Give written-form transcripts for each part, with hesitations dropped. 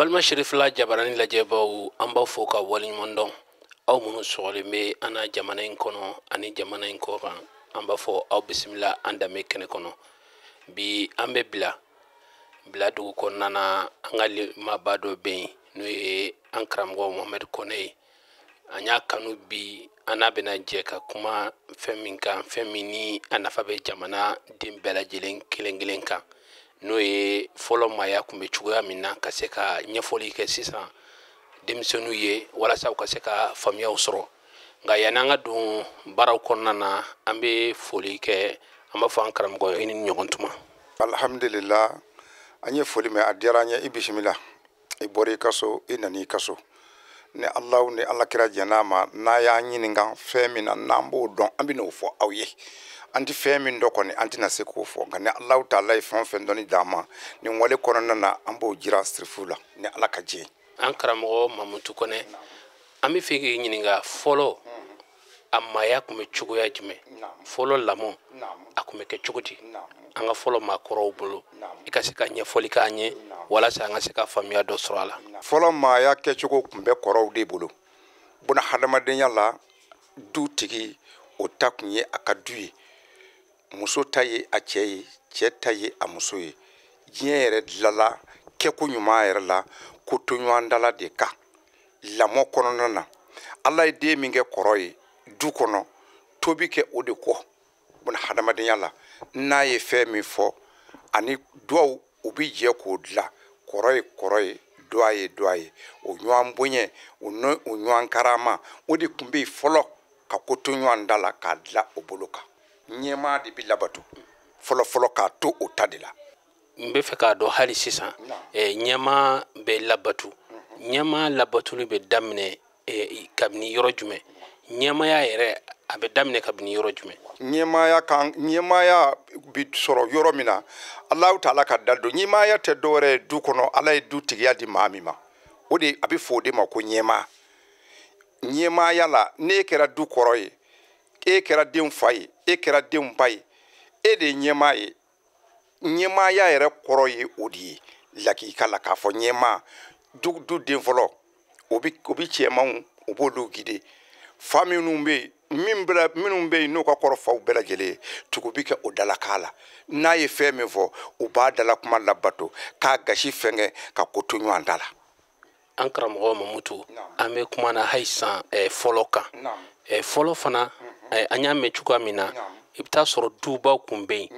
Balima Cherifla jabarani lajɛbaw, an b'aw fo ka waleɲuman dɔn. Aw minnu sɔgɔlen bɛ an na jamana in kɔnɔ ani jamana in kɔ kan, an b'a fɔ aw bisimila an danbe kɛnɛ kɔnɔ. Bi an bɛ bila dugu kɔnɔna na, an ka maaba dɔ bɛ yen, n'o ye an karamɔgɔ Mohamed Kone ye. An y'a kanu bi an n'a bɛna jɛ ka kuma fɛn min kan, fɛn min ni a nafa bɛ jamana den bɛɛ lajɛlen kelen kelen kan, n'o ye fɔlɔ maaya tun bɛ cogoya min na, ka se ka ɲɛfɔli kɛ sisan denmisɛnninw ye walasa u ka se ka faamuyaw sɔrɔ. Nka yanni an ka don baaraw kɔnɔna na, an bɛ foli kɛ, an b'a fɔ an karamɔgɔ i ni ɲɔgɔn tuma. Alhamdulillah, an ye foli mɛn, a diyara an ye. I bisimila, i bɔra i ka so, i nana i ka so. Ni Alahu ni Ala kira jɛn'a ma, n'a y'an ɲininka fɛn min na n'an b'o dɔn, an bɛ n'o fɔ aw ye. An tɛ fɛn min dɔn kɔni, an tɛna se k'o fɔ, nka ni Alahu taala ye fɛn o fɛn dɔnni d'an ma nin wale kɔnɔna na, an b'o jira sirifu la ni Ala ka jɛ. An karamɔgɔ Mamutu Kone, an bɛ fɛ k'i ɲininka fɔlɔ, a maaya tun bɛ cogoya jumɛn? Fɔlɔ lamɔ a tun bɛ kɛ cogo di an ka fɔlɔ maakɔrɔw bolo? I ka se ka ɲɛfɔli k'an ye walasa an ka se ka faamuya dɔ sɔrɔ a la. Fɔlɔ maaya kɛcogo tun bɛ kɔrɔw de bolo. Buna hadamadenya la, dutigi o ta tun ye a ka du ye, muso ta ye a cɛ ye, cɛ ta ye a muso ye. Diɲɛ yɛrɛ dilala kɛko ɲuman yɛrɛ la, ko toɲɔgɔndala de kan. Lamɔ kɔnɔna na, Ala ye den min kɛ kɔrɔ ye du kɔnɔ, tobi kɛ o de kɔ. Buna hadamadenya la, n'a ye fɛn min fɔ ani duwawu, u bi jɛ k'o dilan. Kɔrɔ ye kɔrɔ ye, duwa ye duwa ye. O ɲɔgɔn bonya, o n'o o ɲɔgɔn karama, o de tun bɛ yen fɔlɔ ka ko to ɲɔgɔn da la k'a dilan o bolo kan. Ɲɛmaa de bɛ labato fɔlɔ fɔlɔ k'a to o ta de la. N bɛ fɛ k'a dɔn hali sisan, ɲɛmaa bɛ labato, ɲɛmaa labatoli bɛ daminɛ kabini yɔrɔ jumɛn? Ɲɛmaaya yɛrɛ a bɛ daminɛ kabini yɔrɔ jumɛn? Ɲɛmaaya kan, ɲɛmaaya bi sɔrɔ yɔrɔ min na, Alahu taala ka da don. Ɲɛmaaya tɛ dɔwɛrɛ ye du kɔnɔ, Ala ye du tigiya di maa min ma, o de a bɛ fɔ o de ma ko ɲɛmaa. Ɲɛmaaya la, n'e kɛra du kɔrɔ ye, e kɛra denw fa ye, e kɛra denw ba ye, e de ye ɲɛmaa ye. Ɲɛmaaya yɛrɛ kɔrɔ ye o de ye lakika la, k'a fɔ ɲɛmaa du den fɔlɔ, o bɛ cɛmanw, o b'olu guider. Fa minnu bɛ yen, minnu bɛ yen n'o ka kɔrɔ faw bɛɛ lajɛlen ye, tugu bɛ kɛ o dalakan la. N'a ye fɛn min fɔ, u b'a dala kuma labato, k'a gasi fɛnkɛ, ka ko to ɲɔgɔn da la. An karamɔgɔ Mamutu, an bɛ kuma na hali sisan fɔlɔ kan. Fɔlɔ fana, an y'a mɛn cogoya min na, i bɛ taa sɔrɔ dubaw kun bɛ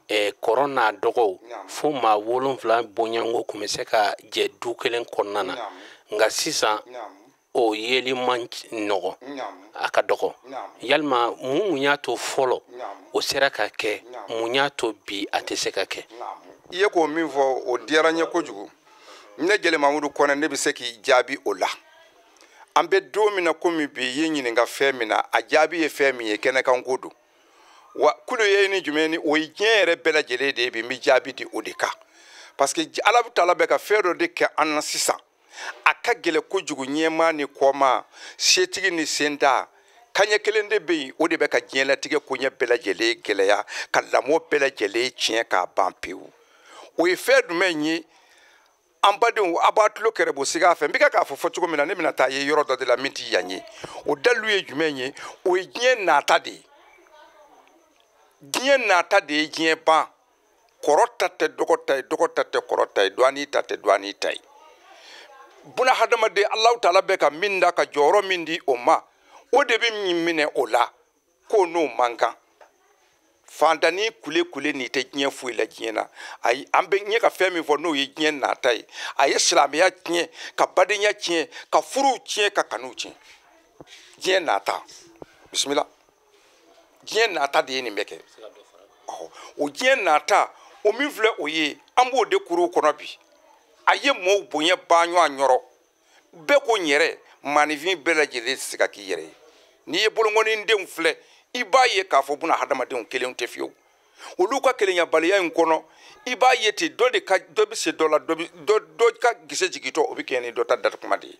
yen, kɔrɔ n'a dɔgɔw fo maa 7 bɔɲɔgɔnko kun bɛ se ka jɛ du kelen kɔnɔna na. Nka sisan o yeli man nɔgɔ, a ka dɔgɔ. Yalima mun y'a to fɔlɔ o sera ka kɛ, mun y'a to bi a tɛ se ka kɛ? I ye k'o min fɔ, o diyara n ye kojugu. Ne Jeli Mamudu Kɔnɛ, ne bɛ se k'i jaabi o la. An bɛ don min na komi bi, i ye ɲininka fɛn min na, a jaabi ye fɛn min ye, kɛnɛkanko don. Wa kulu ye ni jumɛn ni o ye diɲɛ yɛrɛ bɛɛ lajɛlen de ye bi, n bɛ jaabi di o de kan. Parce que Ala taala bɛ ka fɛn dɔ de kɛ an na sisan, a ka gɛlɛn kojugu. Ɲɛmaa ni kɔmaa, setigi ni senta, kaɲɛ kelen de bɛ yen, o de bɛ ka diɲɛlatigɛ koɲɛ bɛɛ lajɛlen gɛlɛya, ka lamɔ bɛɛ lajɛlen tiɲɛ k'a ban pewu. O ye fɛn jumɛn ye? An badenw, a b'a tulo kɛrɛbɔ siga fɛ. N bɛ k'a fɔ fɔ cogo min na, ne bɛna taa ye yɔrɔ dɔ de la min tɛ yan ye. O dalilu ye jumɛn ye? O ye diɲɛ nata de ye. Diɲɛ nata de ye diɲɛ ban. Kɔrɔ ta tɛ dɔgɔ ta ye, dɔgɔ ta tɛ kɔrɔ ta ye, dɔɔni ta tɛ dɔɔni ta ye. Buna hadamaden, Alahu taala bɛ ka min da, ka jɔyɔrɔ min di o ma, o de bɛ min minɛ o la, k'o n'o man kan. Fantanni kule kule nin tɛ diɲɛ foyi la diɲɛ na. Ayi, an bɛ ɲɛ ka fɛn min fɔ n'o ye diɲɛ nata ye, a ye silamɛya tiɲɛ, ka badenya tiɲɛ, ka furuw tiɲɛ, ka kanuw tiɲɛ. Diɲɛ nata, bisimila, diɲɛ nata de ye nin bɛɛ kɛ. O diɲɛ nata, o min filɛ o ye, an b'o de kuruw kɔnɔ bi. A ye mɔɔw bonya ban ɲɔgɔn yɔrɔ. Bɛɛ ko n yɛrɛ, maninfin bɛɛ lajɛlen tɛ se ka k'i yɛrɛ ye. N'i ye bolonkɔnidenw filɛ, i b'a ye k'a fɔ buna hadamadenw kelenw tɛ fiyewu. Olu ka kelenyabaliya in kɔnɔ, i b'a ye ten, dɔ de ka, dɔ bɛ se dɔ la, dɔ ka gese jigintɔ, o bɛ kɛ ni dɔ ta datukuma de ye.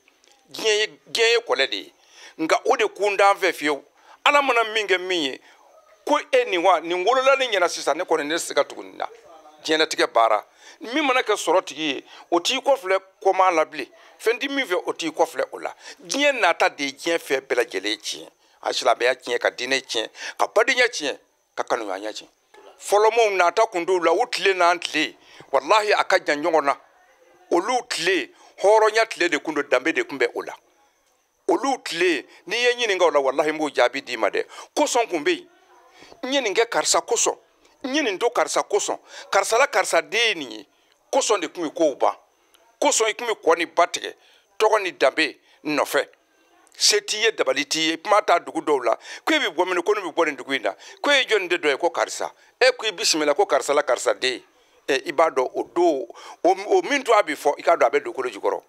Diɲɛ ye kɔlɛ de ye. Nka o de kun t'an fɛ fiyewu. Ala mana min kɛ min ye, ko e nin wa, nin wolola ni ɲɛna sisan, ne kɔni ne tɛ se ka tugu nin na. Diɲɛlatigɛ baara, Min mana kɛ sɔrɔ tigi ye, o t'i kɔfilɛ kɔma la bilen. Fɛn ti min fɛ, o t'i kɔfilɛ o la. Diɲɛ nata de ye diɲɛ fɛn bɛɛ lajɛlen tiɲɛ. A silamɛya tiɲɛ, ka diinɛ tiɲɛ, ka badenya tiɲɛ, ka kanuya tiɲɛ. Fɔlɔmɔw nata kun t'u la, u tile n'an tile walahi a ka jan ɲɔgɔn na. Olu tile hɔrɔnya tile de kun don, danbe de kun bɛ o la. Olu tile n'i ye ɲininka o la, walahi n b'o jaabi d'i ma dɛ. Kosɔn kun bɛ yen, n ye nin kɛ karisa kosɔn, n ye nin to karisa kosɔn, karisa la karisa den ye nin ye. Kosɔn de kun bɛ kow ban. Kosɔn i kun bɛ kɔ ni ba tigɛ tɔgɔ ni danbe nɔfɛ. Se t'i ye, dabali t'i ye, kuma t'a dugu dɔw la. Ko e bɛ bɔ min, ko ne bɛ bɔ nin dugu in na, ko e ye jɔnni de dɔ ye, ko karisa. E ko i bisimila, ko karisa la karisa den. I b'a dɔn o don o min to a bɛ fɔ, i k'a dɔn a bɛ dugukolo jukɔrɔ.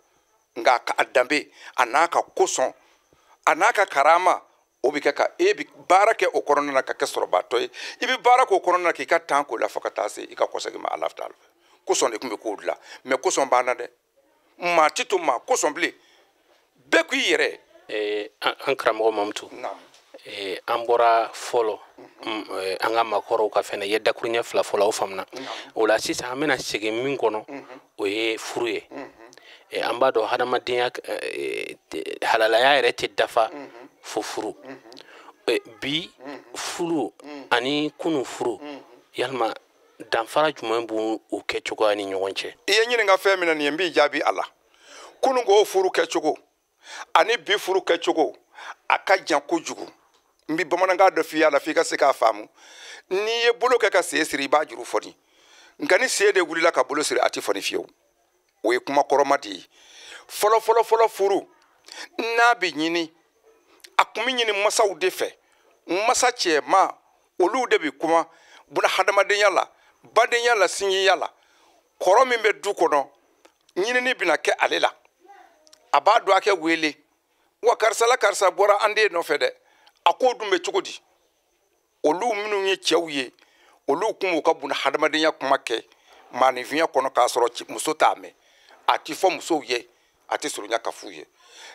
Nka a danbe a n'a ka kosɔn a n'a ka karama, o bɛ kɛ ka e bɛ baara kɛ o kɔnɔna na ka kɛ sɔrɔbaatɔ ye. I bɛ baara k'o kɔnɔna na k'i ka tan k'o la fo ka taa se i ka kɔsegin ma Ala fɛ. Kosɔn de tun bɛ kow dilan, mɛ kosɔn banna dɛ. Maa ti to maa kosɔn bilen, bɛɛ k'i yɛrɛ. An karamɔgɔ Mamutu, an bɔra fɔlɔ an ka maakɔrɔw ka fɛnɛ ye dakuruɲɛ fila fɔlɔ, o faamuna. O la sisan an bɛna segin min kɔnɔ, o ye furu ye. An b'a dɔn hadamadenya halalaya yɛrɛ tɛ dafa fo furu. Bi furu ani kunun furu, yalima danfara jumɛn b'u kɛcogoya ni ɲɔgɔn cɛ? I ye ɲininka fɛn min na nin ye, n b'i jaabi a la. Kunun k'o furu kɛcogo ani bi furu kɛcogo a ka jan kojugu. N bɛ bamanankan dɔ f'i ye a la f'i ka se k'a faamu. N'i ye bolo kɛ ka sen siri, i b'a juru fɔni. Nka ni sen de wulila ka bolo siri, a tɛ fɔni fiyewu. O ye kuma kɔrɔma de ye. Fɔlɔ fɔlɔ fɔlɔ furu n'a bɛ ɲini, a kun bɛ ɲini masaw de fɛ. Masa cɛman olu de bɛ kuma buna hadamadenya la, badenya la, sinjiya la. Kɔrɔ min bɛ du kɔnɔ, ɲinini bɛna kɛ ale la. A b'a dɔn a kɛ wele, wa karisa la karisa bɔra an den nɔfɛ dɛ, a k'o dun bɛ cogo di? Olu minnu ye cɛw ye, olu kun b'u ka buna hadamadenya kuma kɛ maaninfinya kɔnɔ k'a sɔrɔ muso t'a mɛn. A ti fɔ musow ye, a ti surunya ka f'u ye.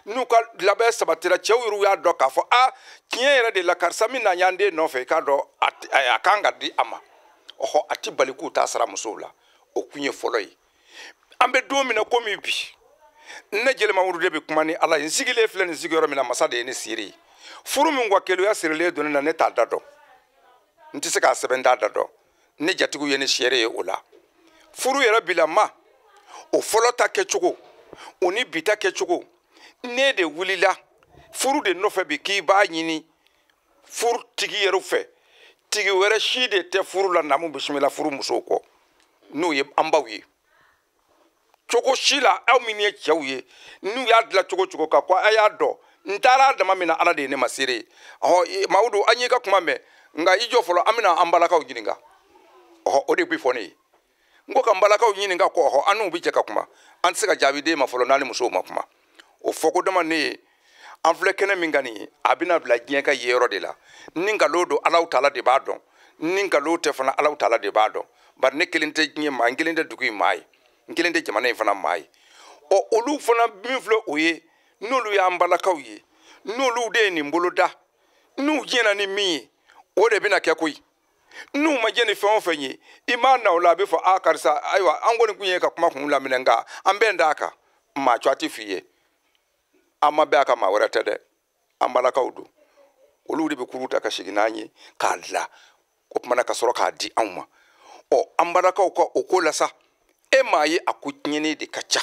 N'u ka labɛn sabatira, cɛw yɛrɛ y'a dɔn k'a fɔ a tiɲɛ yɛrɛ de la, karisa min na y'an den nɔfɛ, i k'a dɔn a kan ka di a ma. Ɔhɔ, a ti bali k'u t'a sara musow la. O kun ye fɔlɔ ye. An bɛ don min na komi bi, ne Jeli Mamudu de bɛ kuma ni Ala ye. N sigilen filɛ nin sigiyɔrɔ min na, masa de ye ne seere ye. Furu min ka keluya sirilen don ne na, ne t'a da dɔn. N tɛ se k'a sɛbɛn, n t'a da dɔn. Ne jatigiw ye ne seere ye o la. Furu yɛrɛ bilama, o fɔlɔ ta kɛcogo o ni bi ta kɛcogo, ne de wulila furu de nɔfɛ bi k'i b'a ɲini furu tigi yɛrɛ fɛ. Tigi wɛrɛ si de tɛ furu la namu bisimila furu musow kɔ, n'o ye an baw ye. Cogo si la, aw minnu ye cɛw ye, n'u y'a dilan cogo cogo ka ko a y'a dɔn, n taara a dama min na, Ala de ye ne ma seere ye. Ɔhɔ, Mamudu, an y'i ka kuma mɛn, nka i jɔ fɔlɔ, an bɛna an balakaw ɲininka. Ɔhɔ, o de bɛ fɔ ne ye. N ko ka n balakaw ɲininka ko ɔhɔ, an n'u bɛ jɛ ka kuma. An tɛ se ka jaabi d'e ma fɔlɔ n'an ni musow ma kuma. O fɔko dama ne ye, an filɛ kɛnɛ min kan nin ye, a bɛna bila diɲɛ ka yeyɔrɔ de la. Ni nkalon don, Alahu taala de b'a dɔn. Ni nkalon tɛ fana, Alahu taala de b'a dɔn. Bari ne kelen tɛ diɲɛ maa, n kelen tɛ dugu in maa ye, n kelen tɛ jamana in fana maa ye. Ɔ, olu fana min filɛ o ye, n'olu y'an balakaw ye, n'olu de ye nin bolo da, n'u jɛnna ni min ye, o de bɛna kɛ koyi. N'u ma jɛn ni fɛn o fɛn ye, i m'a na o la, a bɛ fɔ a karisa, ayiwa an kɔni kun ye ka kuma kun laminɛ, nka an bɛn d'a kan. Maa cogoya tɛ f'i ye, an ma bɛn a kan, maa wɛrɛ tɛ dɛ. An balakaw don, olu de bɛ kuru ta ka segin n'an ye k'a dilan, o tuma na ka sɔrɔ k'a di anw ma. Ɔ, an balakaw ka o ko la sa, e m'a ye a ko tiɲɛni de ka ca.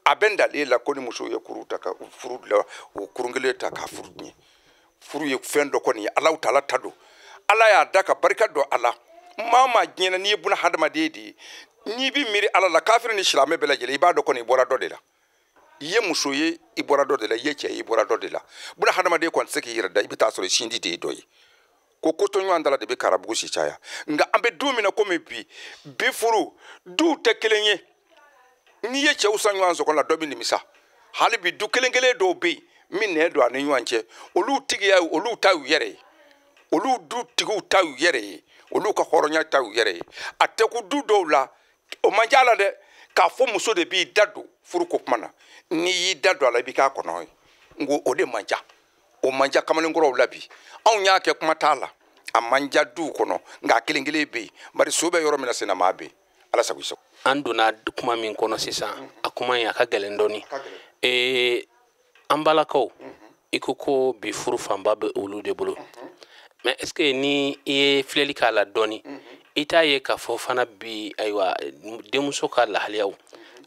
A bɛ dalen la ko ni musow ye kuru ta ka furu dilan, o kurun kelen ta k'a furu tiɲɛ. Furu ye fɛn dɔ kɔni ye, Alahu taala ta don. Ala y'a da ka barika don a la. Maa maa diɲɛ na, n'i ye buna hadamaden de ye, n'i bɛ miiri Ala la, kafiri ni silamɛ bɛɛ lajɛlen, i b'a dɔn kɔni i bɔra dɔ de la. I ye muso ye, i bɔra dɔ de la. I ye cɛ ye, i bɔra dɔ de la. Buna hadamaden kɔni tɛ se k'i yɛrɛ da, i bɛ taa sɔrɔ sinji de ye dɔ ye. Ko tɔɲɔgɔn da la de bɛ karabugu si caya. Nka an bɛ don min na komi bi, bi furu duw tɛ kelen ye. N'i ye cɛw san ɲɔgɔn sɔgɔ la, dɔ bɛ nimisa. Hali bi du kelen kelen dɔw bɛ yen min nɛn don a ni ɲɔgɔn cɛ, olu tigiya olu ta y'u yɛrɛ ye, olu du tigiw ta y'u yɛrɛ ye, olu ka hɔrɔnya ta y'u yɛrɛ ye. A tɛ kun du dɔw la, o man ca la dɛ, k'a fɔ muso de b'i da don furu ko kuma na. N'i y'i da don a la, i bɛ k'a kɔnɔ ye. N ko o de man ca, o man ca kamalenkɔrɔw la bi. Anw y'a kɛ kuma t'a la, a man ca duw kɔnɔ, nka a kelen kelen bɛ yen. Bari so bɛ yɔrɔ min na, sennamaa bɛ yen. Ala sago i sago. An donna kuma min kɔnɔ sisan, a kuma in a ka gɛlɛn dɔɔni. An balakaw, i ko ko bi furu fanba bɛ olu de bolo, mais est ce que ni i ye filɛli k'a la dɔɔni, i t'a ye k'a fɔ fana bi, ayiwa, denmuso ka lahaliyaw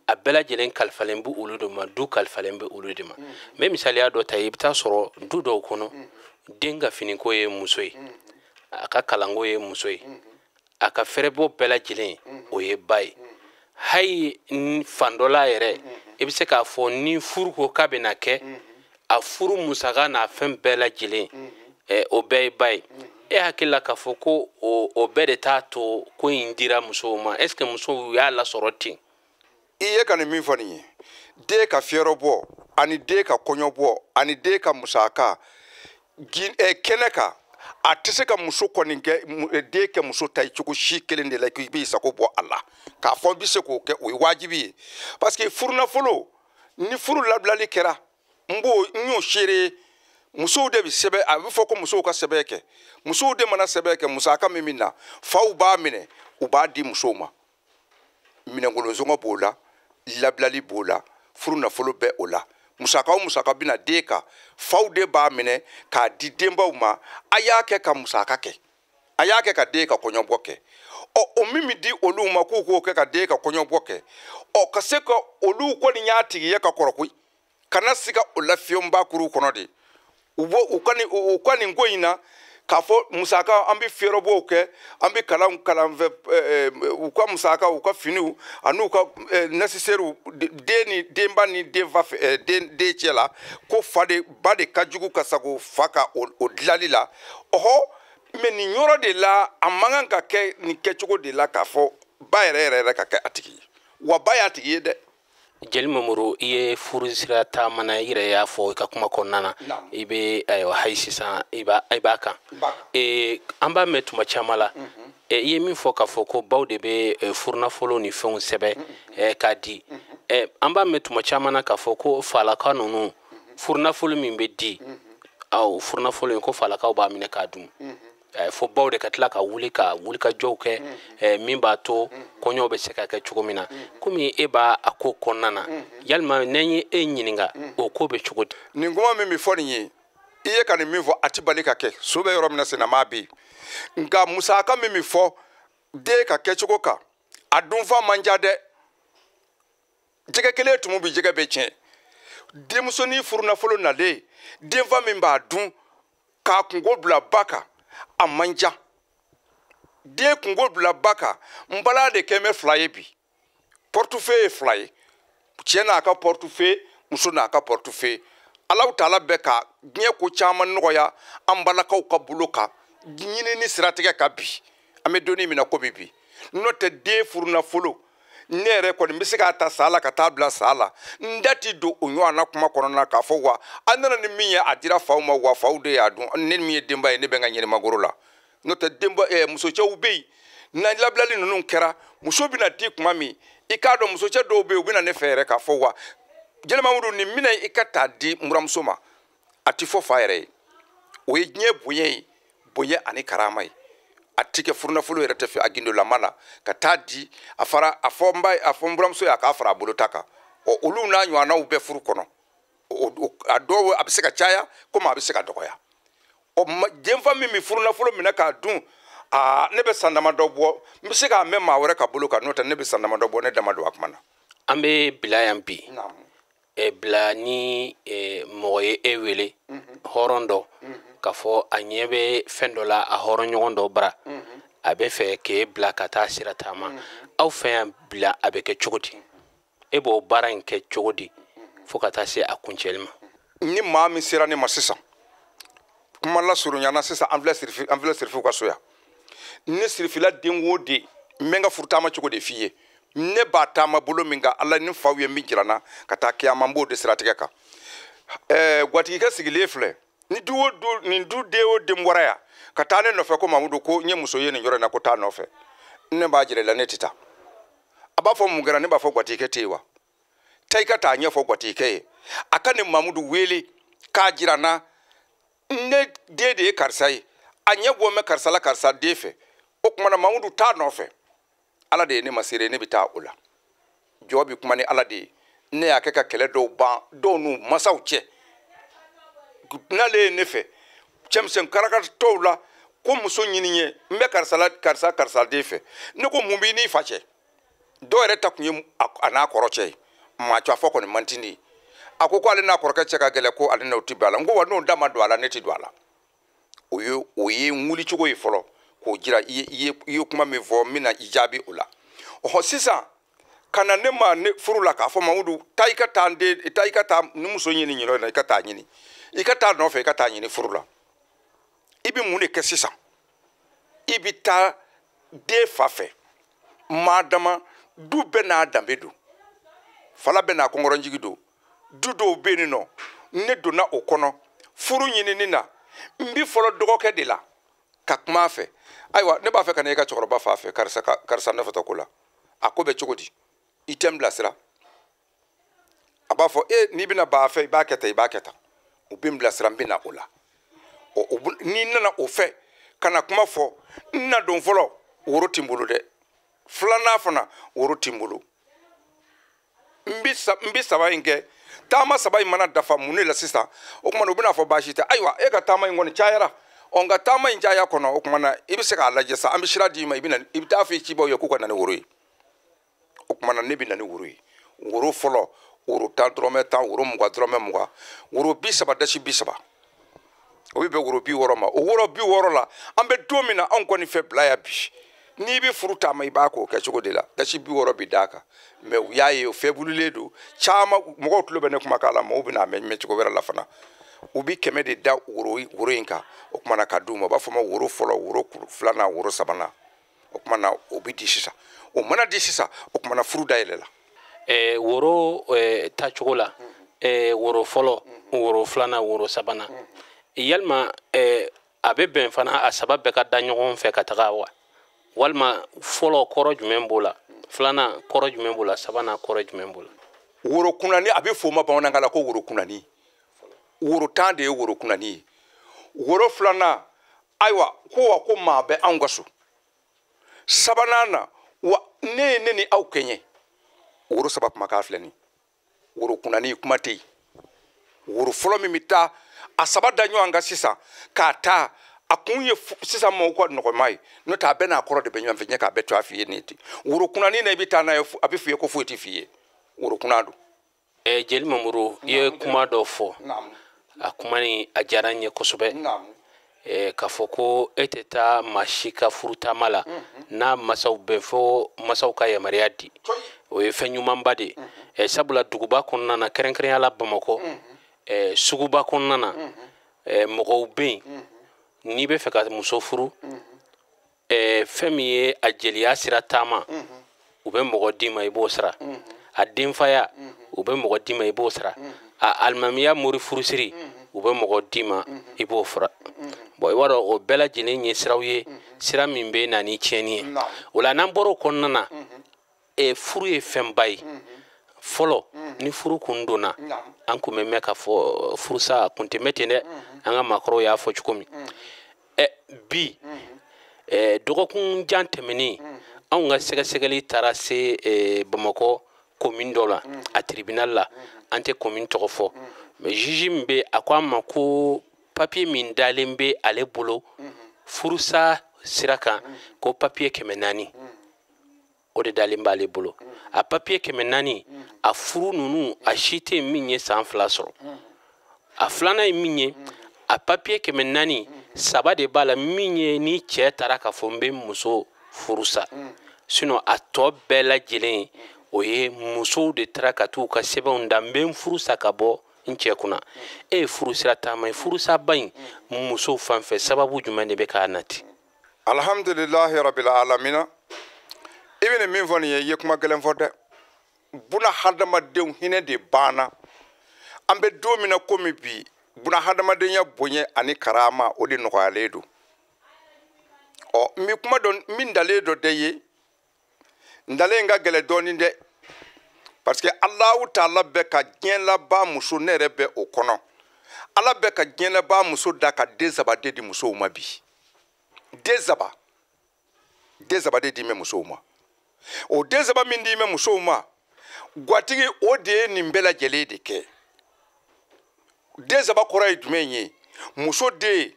a bɛɛ lajɛlen kalifalen bɛ olu de ma, du kalifalen bɛ olu de ma? N bɛ misaliya dɔ ta, i bɛ taa sɔrɔ du dɔw kɔnɔ, den ka finiko ye muso ye, a ka kalanko ye muso ye, a ka fɛrɛbɔ bɛɛ lajɛlen o ye ba ye. Hali fan dɔ la yɛrɛ, i bɛ se k'a fɔ ni furu ko k'a bɛna kɛ, a furu musaka n'a fɛn bɛɛ lajɛlen, o bɛɛ ye ba ye. E hakili la k'a fɔ ko o bɛɛ de t'a to ko in dira musow ma? Est ce que musow y'a lasɔrɔ ten? I ye ka nin min fɔ nin ye, den ka fiyɛrɔ bɔ ani den ka kɔɲɔ bɔ ani den ka musaka kɛnɛ kan, a tɛ se ka muso kɔni kɛ den kɛ muso ta ye cogo si kelen de la k'i b'i sago bɔ a la. K'a fɔ n bɛ se k'o kɛ, o ye wajibi ye, parce que furunafolo ni furu labilali kɛra, n b'o n y'o seere, musow de bɛ sɛbɛn. A bɛ fɔ ko musow ka sɛbɛn kɛ, musow de mana sɛbɛn kɛ, musaka min bɛ na, faw b'a minɛ, u b'a di musow ma. Minɛnkolonsɔngɔ b'o la, labilali b'o la, furu nafolo bɛ o la. Musaka o musaka bɛna den kan, faw de b'a minɛ k'a di denbaw ma. A y'a kɛ ka musaka kɛ, a y'a kɛ ka den ka kɔɲɔbɔ kɛ. Ɔ, o min bɛ di olu ma k'u k'o kɛ ka den ka kɔɲɔbɔ kɛ, ɔ, ka se ka olu kɔni y'a tigi ye ka kɔrɔ koyi, kana siga o la fiyewu kuru kɔnɔ de. U bɔ u ka nin ko in na k'a fɔ musaka, an bɛ fiyɛrɛbɔw kɛ, an bɛ kalan kalanfɛ, u ka musaka, u ka finiw an'u ka nécessaire, den ni denba ni denfa fɛ, den den cɛ la, ko fa de ba de ka jugu ka sago fa ka o dilali la. Ɔhɔ, mais nin yɔrɔ de la, a man kan ka kɛ nin kɛcogo de la k'a fɔ ba yɛrɛ yɛrɛ yɛrɛ ka kɛ a tigi ye, wa ba y'a tigi ye dɛ. Jeli Mamuru, i ye furu sira taamana, i yɛrɛ y'a fɔ i ka kuma kɔnɔna na, i bɛ, ayiwa, hali sisan i b'a kan. An b'a mɛn tuma caman la, i ye min fɔ k'a fɔ ko baw de bɛ furunafolo ni fɛnw sɛbɛn k'a di. An b'a mɛn tuma caman na k'a fɔ ko falaka ninnu, furunafolo min bɛ di, aw furunafolo in, ko falakaw b'a minɛ k'a dun, fo baw de ka tila ka wuli ka wulikajɔw kɛ min b'a to kɔɲɔw bɛ se ka kɛ cogo min na. Komi e b'a a ko kɔnɔna na, yalima n'an ye e ɲininka, o ko bɛ cogo di? Nin kuma min bɛ fɔ nin ye, i ye ka nin min fɔ, a ti bali ka kɛ. So bɛ yɔrɔ min na, senama bɛ yen, nka musaka min bɛ fɔ den ka kɛcogo kan, a dunfa man ca dɛ. Jɛgɛ kelen tumu bi jɛgɛ bɛ tiɲɛ. Denmusonin furunafolo nalen, denfa min b'a dun k'a kungo bila ba kan, a man ca. Den kungo bila ba kan, n bala de kɛ bɛ fila ye bi. Portefeuille ye fila ye, cɛ n'a ka portefeuille, muso n'a ka portefeuille. Alahu taala bɛ ka diɲɛ ko caman nɔgɔya an balakaw ka bolo kan ɲinini siratigɛ ka bi. An bɛ donni min na komi bi, n'o tɛ den furunafolo, ne yɛrɛ kɔni n bɛ se k'a ta sa la ka taa bila sa la, n da ti don o ɲɔgɔn na kuma kɔnɔna na k'a fɔ wa an nana ni min ye, a dira faw ma, wa faw de y'a dun. Ne min ye denba ye, ne bɛ n ka ɲɛnɛmagoro la. N'o tɛ denba musocɛw bɛ yen, na labilali ninnu kɛra, muso bɛna di kuma min, i k'a dɔn musocɛ dɔw bɛ yen, u bɛ na ne fɛ yɛrɛ k'a fɔ wa Jeli Mamudu, nin minɛ i ka taa di n buramuso ma, a ti fɔ fa yɛrɛ ye. O ye diɲɛ bonya ye, bonya ani karama ye. A ti kɛ furunafolo yɛrɛ tɛ fɛ a gindolama la ka taa di a fara a fɔ n ba, a fɔ n buramuso ye a k'a fara a bolo ta kan. Ɔ, olu n'a ɲɔgɔnnaw bɛ furu kɔnɔ, a dɔw a bɛ se ka caya komi a bɛ se ka dɔgɔya. Ɔ, denfa min bɛ furunafolo minɛ k'a dun, aa, ne bɛ san damadɔ bɔ, n bɛ se k'a mɛn maa wɛrɛ ka bolo kan, n'o tɛ ne bɛ san damadɔ bɔ, ne dama don a kuma na. An bɛ bila yan bi. Bila ni mɔgɔ ye e wele, hɔrɔn dɔ, k'a fɔ a ɲɛ bɛ fɛn dɔ la a hɔrɔn ɲɔgɔn dɔ bara, a bɛ fɛ k'e bila ka taa sira taama aw fɛ yan, bila a bɛ kɛ cogo di? E b'o baara in kɛ cogo di fo ka taa se a kuncɛli ma? Ni maa min sera ne ma sisan, kuma lasurunyana sisan, an filɛ sirifiw ka so yan. Ni sirifila den o den, n bɛ n ka furu taama cogo de f'i ye. Ne b'a taama bolo min kan, Ala ni faw ye min jira n na ka taa kiyama, n b'o de siratigɛ kan. Gwatigikɛ sigilen filɛ, ni du o du, nin du den o den bɔra yan ka taa ne nɔfɛ ko Mamudu, ko n ye muso ye nin yɔrɔ in na, ko taa nɔfɛ, ne b'a jira i la, ne tɛ taa. A b'a fɔ mun kɛra? Ne b'a fɔ gwatigikɛ tɛ yen wa? Taa i ka taa ɲɛfɔ gwatigikɛ ye, a ka nin Mamudu wele k'a jira n na, ne den de ye karisa ye, a ɲɛ bɔ bɛ karisa la, karisa den fɛ. O tuma na Mamudu t'a nɔfɛ. Ala de ye ne ma seere, ne bɛ taa o la. Jɔ bɛ kuma ni Ala de ye. Ne y'a kɛ ka kɛlɛ dɔw ban dɔw n'u masaw cɛ. N'ale ye ne fɛ cɛmisɛn karakatɔw la ko muso ɲini ye, n bɛ karisa la, karisa karisa den fɛ. Ne ko mun b'i n'i fa cɛ? Dɔw yɛrɛ ta tun ye a n'a kɔrɔ cɛ ye. Maa cɛ a fɔ kɔni man di ne ye. A ko ale n'a kɔrɔkɛ cɛ ka gɛlɛn, ko ale n'o ti bɛn a la. N ko wa n'o da ma don a la, ne ti don a la. O ye n wulicogo ye fɔlɔ k'o jira. I ye kuma min fɔ, n bɛna i jaabi o la. Ɔhɔ, sisan ka na ne ma ne furu la k'a fɔ Mamudu, taa i ka taa n den, taa i ka taa ni muso ɲini ɲinɔ na, i ka taa ɲini, i ka taa nɔfɛ, i ka taa ɲini furu la. I bɛ mun de kɛ sisan? I bɛ taa den fa fɛ. Maa dama du bɛɛ n'a danbe don, fala bɛɛ n'a kɔnkɔrɔnjigi don. Du dɔw bɛ yen nɔ, ne donna o kɔnɔ furu ɲinini na, n bi fɔlɔ dɔgɔkɛ de la ka kuma a fɛ. Ayiwa, ne b'a fɛ ka na e ka cɛkɔrɔba fa fɛ, karisa karisa nɔfɛtɔ ko la, a ko bɛ cogo di? I tɛ n bilasira. A b'a fɔ e n'i bɛna ba fɛ, i b'a kɛ tan, i b'a kɛ tan. U bɛ n bilasira, n bɛ na o la. N'i nana o fɛ ka na kuma fɔ, n na don fɔlɔ, woro ti n bolo dɛ. Filanan fana, woro ti n bolo. N bɛ saba in kɛ. Taama saba in mana dafa mun de la sisan? O tuma na u bɛna fɔ baasi tɛ. Ayiwa, e ka taama in kɔni cayara. Ɔ, nka taama in caya kɔnɔ, o tuma na i bɛ se k'a lajɛ sa, an bɛ sira d'i ma, i bɛ taa fɔ i cibaw ye k'u ka na ni woro ye. O tuma na ne bɛ na ni woro ye. Woro fɔlɔ, woro 10 dɔrɔmɛ 10, woro 20 dɔrɔmɛ 20, woro 30 dasi 30. O bɛ bɛn woro 60 ma. O woro 60 la, an bɛ don min na, anw kɔni fɛ bila yan bi. N'i bɛ furu taama, i b'a k'o kɛ cogo de la. Dasi 60 bɛ d'a kan. Mɛ u y'a ye o fɛbulilen don. Caman mɔgɔw tulo bɛ ne kumakan la, mɔgɔw bɛna mɛn cogo wɛrɛ la fana. U bɛ 100 de da woro in kan. O tuma na ka d'u ma. U b'a fɔ ma woro fɔlɔ, woro filanan, woro sabanan. O tuma na o bɛ di sisan. O mana di sisan, o tuma na furu dayɛlɛ la. Woro tacogo la, woro fɔlɔ, woro filanan, woro sabanan. Yalima a bɛ bɛn fana a saba bɛɛ ka da ɲɔgɔn fɛ ka taga wa? Walima fɔlɔ kɔrɔ jumɛn b'o la, filanan kɔrɔ jumɛn b'o la, sabanan kɔrɔ jumɛn b'o la? Woro kunnani, a bɛ f'o ma bamanankan la ko woro kunnani. Woro 10 de ye woro kunnani ye. Woro filanan, ayiwa, ko wa ko maa bɛ anw ka so. Sabanan na, wa ne ye ne ni aw kɛɲɛ. Woro saba kumakan filɛ nin. Woro kunnani kuma tɛ yen. Woro fɔlɔ min bɛ taa a saba da ɲɔgɔn kan sisan k'a ta, a kun ye sisan mɔgɔw ka nɔgɔma ye, n'o tɛ a bɛɛ n'a kɔrɔ de bɛ ɲɔgɔn fɛ. Ɲɛ k'a bɛɛ to a f'i ye nin ten. Woro kunnani na, i bɛ taa n'a ye, a bɛ f'i ye ko foyi tɛ f'i ye. Woro kunna don. Jeli Mamuru, i ye kuma dɔ fɔ. A kuma nin a diyara n ye kosɛbɛ. K'a fɔ ko e tɛ taa maa si ka furu taama la n'a masaw bɛn fo masaw ka yamaruya di. O ye fɛn ɲumanba de ye. Sabula duguba kɔnɔna na, kɛrɛnkɛrɛnya la Bamakɔ, suguba kɔnɔna na, mɔgɔw bɛ yen n'i bɛ fɛ ka muso furu, fɛn min ye a jeliya sira taama, u bɛ mɔgɔ d'i ma, i b'o sara. A denfaya, u bɛ mɔgɔ d'i ma, i b'o sara. A alimamiya mori furusiri, u bɛ mɔgɔ d'i ma, i b'o fura. Bon, i b'a dɔn o bɛɛ lajɛlen ye siraw ye, sira min bɛ na ni tiɲɛni ye. O la n'an bɔra o kɔnɔna na, furu ye fɛnba ye. Fɔlɔ ni furu kun donna, an kun bɛ mɛn k'a fɔ furusa kun tɛ mɛn ten dɛ. An ka maakɔrɔw y'a fɔ cogo min. Bi dɔgɔkun jan tɛmɛnen, anw ka sɛgɛsɛgɛli taara se Bamakɔ commune dɔ la, a tribunal la. An tɛ commune tɔgɔ fɔ, mais juge min bɛ, a ko an ma ko papier min dalen bɛ ale bolo furusa sira kan, ko papier 400 o de dalen b'ale bolo. A papier 400, a furu ninnu a si tɛ min ye san 2 sɔrɔ. A filanan ye min ye, a papier 400, saba de b'a la min ye ni cɛ taara k'a fɔ n bɛ muso furu sa. Sinon a tɔ bɛɛ lajɛlen o ye musow de taara ka t'u ka sɛbɛnw da, n bɛ n furu sa ka bɔ n cɛ kunna. E ye furu sira taama ye, furusaba in musow fan fɛ sababu jumɛn de bɛ k'a nati? Alhamdulilahi rabbil alamina. I bɛ nin min fɔ nin ye, i ye kuma gɛlɛn fɔ dɛ. Buna hadamadenw hinɛ de banna. An bɛ don min na komi bi, buna hadamadenya bonya ani karama o de nɔgɔyalen don. Ɔ, n bɛ kuma dɔ min dalen dɔ de ye, n dalen ka gɛlɛn dɔɔnin dɛ, parce que Alahu taala bɛ ka diɲɛ laban muso, ne yɛrɛ bɛ o kɔnɔ. Ala bɛ ka diɲɛ laban muso da ka den saba de di musow ma bi. Den saba de di bɛ musow ma. O den saba min d'i ma musow ma, gatigi o de ye nin bɛɛ lajɛlen de kɛ. Den saba kɔrɔ ye jumɛn ye? Muso den,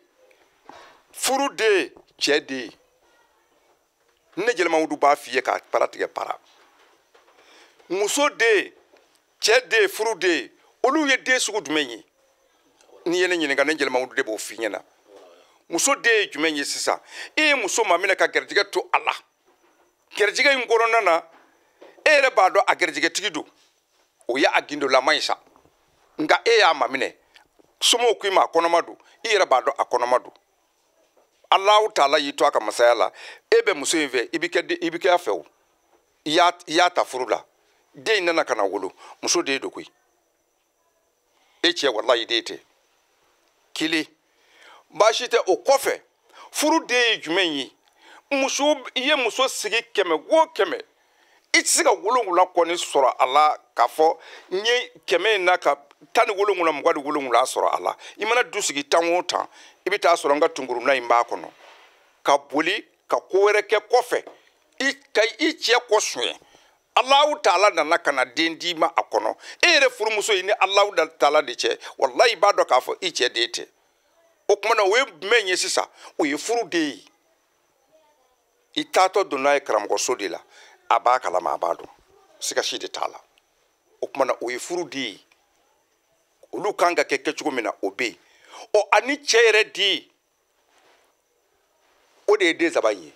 furu den, cɛ den. Ne Jeli Mamudu b'a f'i ye k'a para tigɛ para. Muso den, cɛ den, furu den, olu ye den sugu jumɛn ye? N'i ye ne ɲininka, ne Jeli Mamudu de b'o f'i ɲɛna. Muso den ye jumɛn ye sisan? E ye muso ma minɛ ka garijɛgɛ to a la. Garijɛgɛ in kɔnɔna na, e yɛrɛ b'a dɔn a garijɛgɛtigi don. O ye a gindolama ye sa. Nka e y'a maminɛ. Somɔgɔw k'i ma a kɔnɔma don. I yɛrɛ b'a dɔn a kɔnɔma don. Alahu taala y'i to a ka masaya la. E bɛ muso in fɛ, i bɛ kɛ a fɛ o. I y'a ta furu la. Den in nana ka na wolo. Muso den don koyi. E cɛ walayi den tɛ. Kelen. Baasi tɛ o kɔfɛ. Furu den ye jumɛn ye? Muso, i ye muso sigi 100 o 100. I tɛ se ka 7 kɔni sɔrɔ a la k'a fɔ n ye 100 in na ka 17 27 sɔrɔ a la. I mana du sigi 10 o 10, i bɛ taa sɔrɔ n ka tungurunna in b'a kɔnɔ. Ka boli ka ko wɛrɛ kɛ kɔfɛ. I ka i cɛ kɔ suɲɛ. Alahu taala nana ka na den d'i ma a kɔnɔ. E yɛrɛ furumuso ye ni Alahu taala de cɛ. Walayi i b'a dɔn k'a fɔ i cɛ den tɛ. O tuma na o ye jumɛn ye sisan? O ye furu den ye. I taatɔ donna ye karamɔgɔso de la. A b'a kalama, a b'a dɔn. Siga si de t'a la. O tuma na o ye furu den ye. Olu kan ka kɛ kɛcogo min na o bɛ yen. Ɔ ani cɛ yɛrɛ den, o de ye den saba in ye.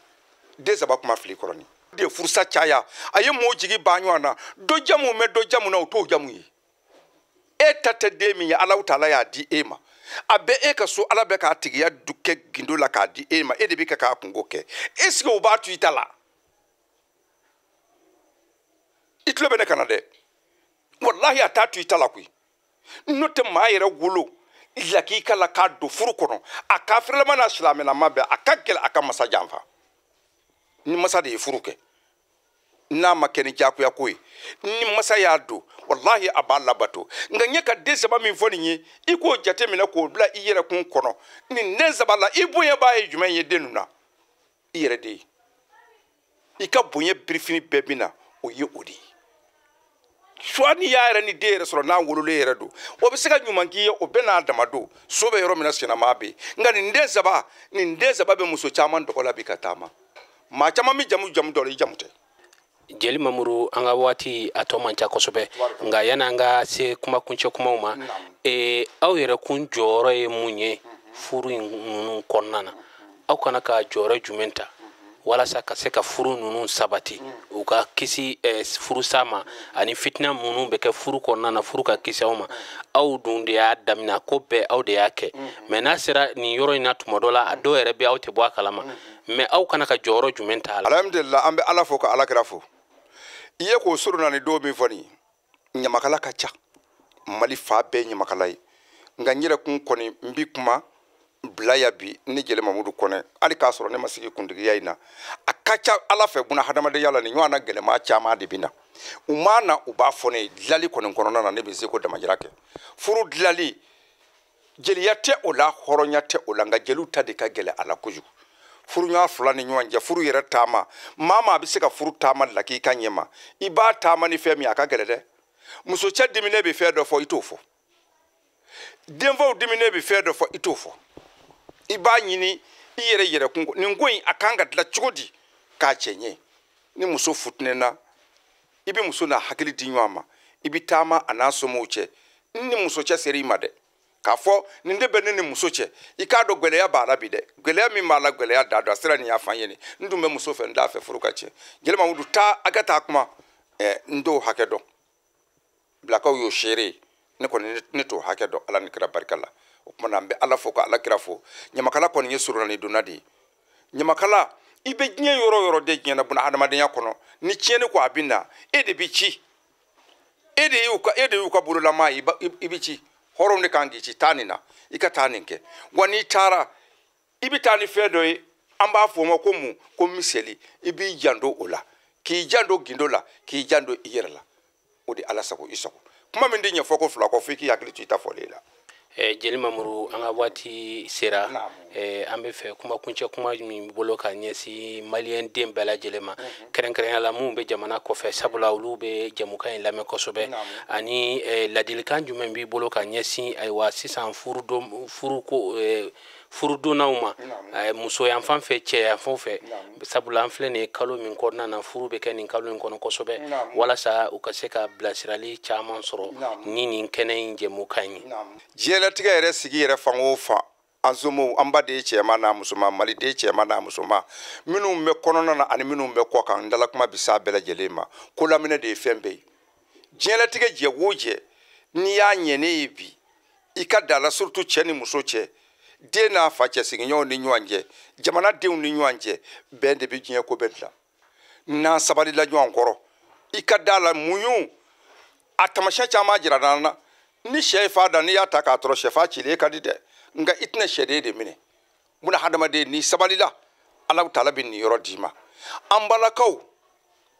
Den saba kuma fili kɔrɔ nin. De ye furusa caya. A ye mɔɔw jigi ban ɲɔgɔn na. Dɔ jamu mɛ dɔ jamu na, o t'o jamu ye. E ta tɛ den min ye, Alahu taala y'a di e ma. A bɛ e ka so, Ala bɛ k'a tigiya du kɛ gindo la k'a di e ma. E de bɛ k'a kungo kɛ. Est-ce que o b'a to i ta la? I tulo bɛ ne kana dɛ. Walahi a t'a to i ta la koyi. N'o tɛ maa yɛrɛ wolo lakika la k'a don furu kɔnɔ, a kafirilama n'a silamɛlama bɛɛ, a ka gɛlɛn a ka masa janfa. Ni masa de ye furu kɛ, n'a ma kɛ ni diyagoya ko ye, ni masa y'a don, walahi a b'a labato. Nka n ye ka den saba min fɔ nin ye, i k'o jate minɛ k'o bila i yɛrɛ kun kɔnɔ. Nin den saba la, i bonya b'a ye jumɛn ye den ninnu na? I yɛrɛ de ye. I ka bonya birifini bɛɛ bɛ na, o ye o de ye. Soit n'i y'a yɛrɛ ni den yɛrɛ sɔrɔ n'a wololen yɛrɛ don, o bɛ se ka ɲuman k'i ye, o bɛɛ n'a dama don. So bɛ yɔrɔ min na, sinama bɛ yen. Nka nin den saba bɛ muso caman dɔgɔ la bi ka taama. Maa caman bɛ jamu jamu dɔ la, i jamu tɛ. Jeli Mamuru, an ka waati a tɔ man ca kosɛbɛ. Nka yanni an ka se kuma kuncɛ kumaw ma, aw yɛrɛ kun jɔyɔrɔ ye mun ye furu in ninnu kɔnɔna na? Aw kana ka jɔyɔrɔ jumɛn ta walasa ka se ka furu ninnu sabati, u ka kisi furusa ma ani fitina minnu bɛ kɛ furu kɔnɔna na, furu ka kisi aw ma? Aw dun de y'a daminɛ, ko bɛɛ aw de y'a kɛ. Mɛ n'a sera nin yɔrɔ in na tuma dɔ la, a dɔw yɛrɛ bɛ aw tɛ bɔ a kalama. Mɛ aw kana ka jɔyɔrɔ jumɛn ta a la? Alhamdulillah, an bɛ Ala fo ka Ala kira fo. I ye k'o sɔrɔ na ni don min fɔ nin ye, ɲamakala ka ca. Mali fa bɛɛ ye ɲamakala ye. Nka n yɛrɛ kun kɔni n bi kuma bila ya bi ne Jeli Mamudu Kɔnɛ, hali k'a sɔrɔ ne ma sigi kuntigiya in na, a ka ca Ala fɛ buna hadamadenya la nin ɲɔgɔnna gɛlɛma caman de bɛ na. U ma na, u b'a fɔ ne ye dilali kɔni kɔnɔna na, ne bɛ se ko damajira kɛ. Furu dilali, jeliya tɛ o la, hɔrɔnya tɛ o la, nka jeliw ta de ka gɛlɛn a la kojugu. Furuɲɔgɔn fila ni ɲɔgɔn cɛ, furu yɛrɛ taama, maa maa bɛ se ka furu taama lakika ɲɛ ma, i b'a taama ni fɛn min ye, a ka gɛlɛn dɛ. Muso cɛ diminen bɛ fɛn dɔ fɔ, i t'o fɔ. Denfaw diminen bɛ fɛn dɔ fɔ, i t'o fɔ. I b'a ɲini i yɛrɛ yɛrɛ kun, nin ko in a kan ka dilan cogo di k'a cɛ ɲɛ. Ni muso futinɛna, i bɛ muso n'a hakili di ɲɔgɔn ma, i bɛ taama a n'a somɔgɔw cɛ. Ni muso cɛ sera i ma dɛ, k'a fɔ nin de bɛ ne ni muso cɛ, i k'a dɔn gɛlɛya b'a la bi dɛ. Gɛlɛya min b'a la, gɛlɛya da don a sera nin y'a fan ye nin. N dun bɛ muso fɛ, n t'a fɛ furu ka tiɲɛ. Jeli Mamudu, taa a ka taa kuma, n t'o hakɛ dɔn. Bilakaw y'o seere ye, ne kɔni ne t'o hakɛ dɔn Ala ni kira barika la. O tuma na an bɛ Ala fo ka Ala kira fo. Ɲamakala kɔni ye surunani donna de ye. Ɲamakala, i bɛ diɲɛ yɔrɔ o yɔrɔ de diɲɛ na buna hadamadenya kɔnɔ, ni tiɲɛni ko a bɛ na, e de bɛ ci. E de y'u ka bololamaa ye, i bɛ ci. Hɔrɔnw de kan k'i ci, taa nin na, i ka taa nin kɛ. Wa n'i taara, i bɛ taa ni fɛn dɔ ye, an b'a fɔ o ma ko mun? Ko miseli. I b'i janto o la, k'i janto gindo la, k'i janto i yɛrɛ la. O de Ala sago i sago. Kuma min tɛ ɲɛ fɔ ko fila kɔ, f'i k'i hakili to i ta fɔlen la. Jeli Mamuru, an ka waati sera. An bɛ fɛ kuma kuncɛ kuma min bolo ka ɲɛsin maliyɛn den bɛɛ lajɛlen ma, kɛrɛnkɛrɛnya la minnu bɛ jamana kɔfɛ, sabula olu bɛ jɛmukan in lamɛn kosɛbɛ, ani ladilikan jumɛn b'i bolo ka ɲɛsin ayiwa sisan furuko furudonnaw ma, muso yan fan fɛ, cɛ yan fan fɛ, sabula an filɛ nin ye kalo min kɔnɔna na, furu bɛ kɛ nin kalo in kɔnɔ kosɛbɛ, walasa u ka se ka bilasirali caman sɔrɔ ni nin kɛnɛ in jɛmukan ye? Diɲɛlatigɛ yɛrɛ sigi yɛrɛ fan o fan, an somɔgɔw, an ba de ye cɛman n'a musoman, maliden cɛman n'a musoman, minnu bɛ kɔnɔna na ani minnu bɛ kɔ kan, n dala kuma bi s'a bɛɛ lajɛlen ma. Ko laminɛ de ye fɛn bɛɛ ye. Diɲɛlatigɛ jɛ o jɛ, n'i y'a ɲɛ ne ye bi, i ka da la, surtout cɛ ni muso cɛ, den n'a fa cɛ, sigiɲɔgɔnw ni ɲɔgɔn cɛ, jamanadenw ni ɲɔgɔn cɛ, bɛn de bɛ diɲɛ ko bɛɛ dilan. N'an sabalila ɲɔgɔn kɔrɔ, i ka da la, muɲu a tamasiyɛn caman jira n'an na. Ni sɛ ye fa da, n'i y'a ta k'a tɔrɔ, sɛfa cilen ka di dɛ, nka i tɛna sɛden de minɛ. Buna hadamaden, n'i sabalila, Ala taala bɛ nin yɔrɔ d'i ma. An balakaw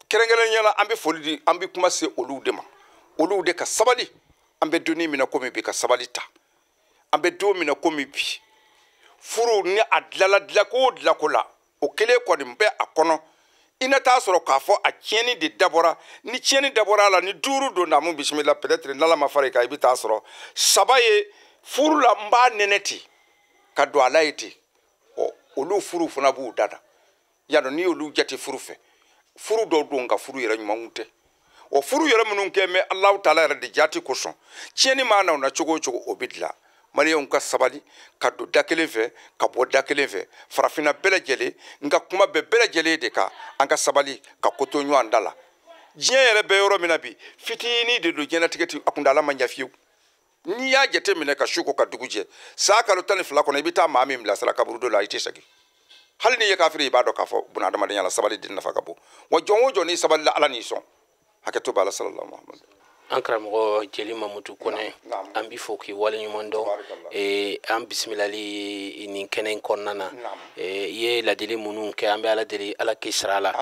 kɛrɛnkɛrɛnnenya la, an bɛ foli di, an bɛ kuma se olu de ma, olu de ka sabali. An bɛ don min na komi bi, ka sabali ta. An bɛ don min na komi bi, furu ni a dilala dilako o dilako la, o kelen kɔni bɛ a kɔnɔ. I na taa sɔrɔ k'a fɔ a tiɲɛni de dabɔra. Ni tiɲɛni dabɔra a la, ni 5 don naamu bisimila, peut-être n'Ala ma fara i kan, i bɛ taa sɔrɔ 3 ye furu la, n b'a nɛnɛ ten ka don a la ye ten. Ɔ, olu furu fana b'u da da yadɔ. N'i y'olu jate furu fɛ, furu dɔw don nka furu yɛrɛ ɲumanw tɛ. O furu yɛrɛ minnu kɛ mɛ Alahu taala yɛrɛ de jati kosɔn, tiɲɛni maa na o na cogo o cogo, o bɛ dilan. Maliyɛnw ka sabali ka don da kelen fɛ ka bɔ da kelen fɛ, farafinna bɛɛ lajɛlen, nka kuma bɛɛ bɛɛ lajɛlen de kan, an ka sabali ka ko to ɲɔgɔn da la. Diɲɛ yɛrɛ bɛ yɔrɔ min na bi, fitinin de don, diɲɛlatigɛ ti a kuntaala ma ɲɛ fiyewu. N'i y'a jate minɛ ka su ko ka dugu jɛ, san kalo 12 kɔnɔ, i bɛ taa maa min bilasira kaburudo la, i tɛ segin. Hali n'i ye kafiri, i b'a dɔn k'a fɔ bunahadamadenya la sabali de nafa ka bon. Wa jɔn o jɔn n'i sabalila, Ala n'i sɔn. Hakɛto b'a la. Sallallahu Muhammad. An karamɔgɔ Jeli Mamutu Kɔnɛ, an b'i fo k'i waleɲuman dɔn an bisimilali nin kɛnɛ in kɔnɔna na. I ye ladili minnu kɛ, an bɛ Ala deli Ala k'i sara la,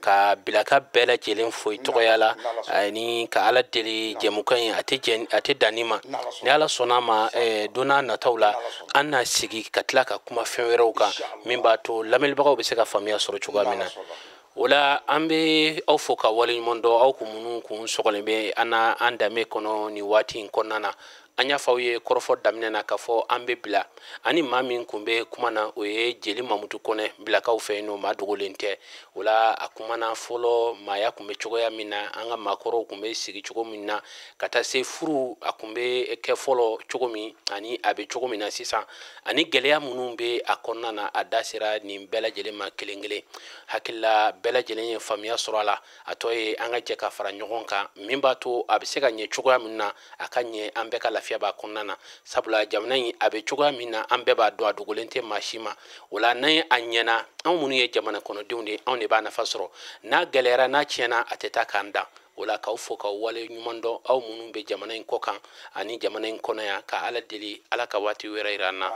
ka bilaka bɛɛ lajɛlen fo i tɔgɔya la, ani ka Ala deli jɛmukan in a tɛ dan nin ma. Ni Ala sɔnna a ma, don n'a nataw la, an na sigi ka tila ka kuma fɛn wɛrɛw kan min b'a to lamɛnibagaw bɛ se ka faamuya sɔrɔ cogoya min na. O la, an bɛ aw fo ka waleɲuman dɔn, aw kun minnu kun sɔgɔlen bɛ an na an danbe kɔnɔ nin waati in kɔnɔna na. An y'a fɔ aw ye kɔrɔfɔ daminɛ na k'a fɔ an bɛ bila ani maa min kun bɛ kuma na, o ye Jeli Mamutu Kɔnɛ, bilakaw fɛ yen nɔ, maa dogolen tɛ. O la, a kumana fɔlɔ maaya kun bɛ cogoya min na, an ka maakɔrɔw kun bɛ sigi cogo min na, ka taa se furu a kun bɛ kɛ fɔlɔ cogo min ani a bɛ cogo min na sisan, ani gɛlɛya minnu bɛ a kɔnɔna na, a da sera nin bɛɛ lajɛlen ma kelen kelen. Hakilila bɛɛ lajɛlen ye faamuya sɔrɔ a la. A tɔ ye an ka jɛ ka fara ɲɔgɔn kan min b'a to a bɛ se ka ɲɛ cogoya min na, a ka ɲɛ, an bɛɛ ka lafiya b'a kɔnɔna na, sabula jamana in a bɛ cogoya min na, an bɛɛ b'a dɔn, a dogolen tɛ maa si ma. O la, n'an ye a ɲɛna, anw minnu ye jamana kɔnɔdenw de ye, anw de b'a nafa sɔrɔ. N'a gɛlɛyara, n'a tiɲɛna, a tɛ taa k'an dan. O la, k'aw fo k'aw wale ɲuman dɔn, aw minnu bɛ jamana in kɔ kan ani jamana in kɔnɔ yan, ka Ala deli Ala ka waati wɛrɛ yira an na.